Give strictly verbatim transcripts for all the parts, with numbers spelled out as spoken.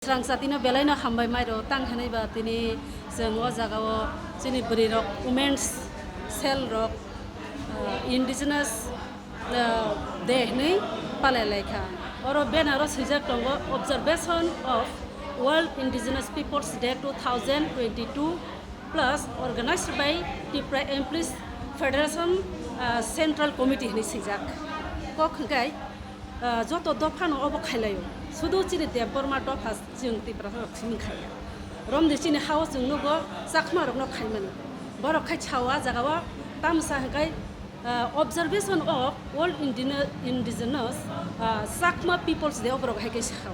Srang satino belaino hambai mairo tang hinwi ba tini chwng o jagao chini bwrwi rok, women's cell rok, ah, indigenous, ah, day hinwi palai lai kha. Oro banner o swijak tongo, "Observation of World Indigenous Peoples Day two thousand twenty-two plus organized by Tipra Employees Federation, ah, Central Committee" hinwi swijak. Kok hwnkhe, ah, joto dophano obo khailaio. Sudu chini Debbarma dopha chwng Tipra rok simi khaiya. Romdi chini hao chwng nugo Chakma rokno khaimani. Borok khai sao a jagao tamsa hwnkhe, ah, "Observation of World Indine-, Indigenous, ah, Chakma Peoples Day" oborok hai khe sao.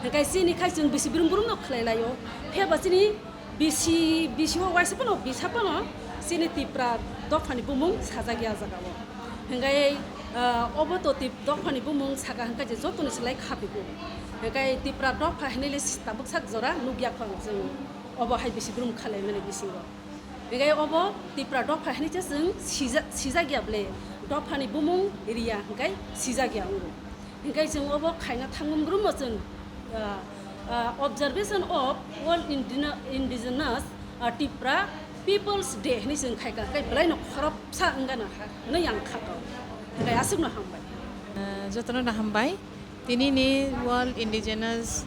Hwnkhe chini khai chwng bisi brum brumno khlai laio. Phiyaba chini bisi, bisi o waisa phano, bisa phano chini Tipra dophani bumung sajak ya jagao. Hwnkhe, ah, obo to Tip-, dophani bumung saka hwnkhe je jotoni slai khapigo. Hwnkhe Tipra dopha hinwi le tabuk sak jora nukya kho ang chwng. Obo hai bisi brum khlai mani bisingo. Hwnkhe obo Tipra dopha hinwi se chwng sija-, sijak ya ble. Dophani bumung riya hwnkhe sijak ya wngo. Hwnkhe chwng obo khaina thangmung rwmo chwng, ah, ah, "Observation of World Indine-, Indigenous, ah, Tipra Peoples Day" hinwi chwng khaika, hwnkhe belaino khoroksa wngano ha, hwnwi ang kha kok. Hwnkhe aswkno hambai. Ah, jotono no hambai. Tini ni World Indigenous,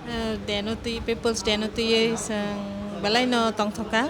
ah, Day no twi, Peoples Day no twiwi chwng belaino tongthokha.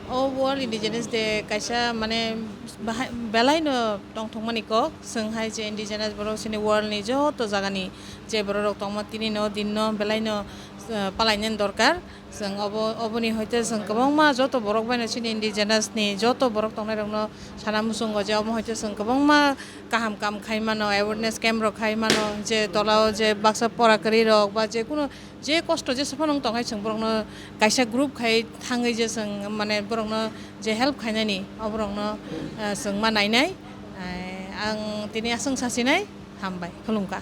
O World Indigenous Day kaisa, mane, bahai, belaino tongthokmani kok, chwng hai je indigenous borok chini world ni joto jagani je borok rok tongma, tini no din no belaino, ah, palainani dorkar. Chwng obo, oboni hoite chwng kwbangma joto borok baino chini indigenous ni joto borok tongnai rokno sana muchungo je omo hoite chwng kwbangma kaham kam khai mano, awareness camp rok khai mano, je tola o je baksa pora kwrwi rok ba je kunu je kosto jesa phano wng tong hai, chwng borokno kaisa group khai thangwi je chwng, mane, borokno je help khainani, o borokno, ah, chwng ma nainai. Ai, ang tini aswk sasinai, hambai, khulumkha.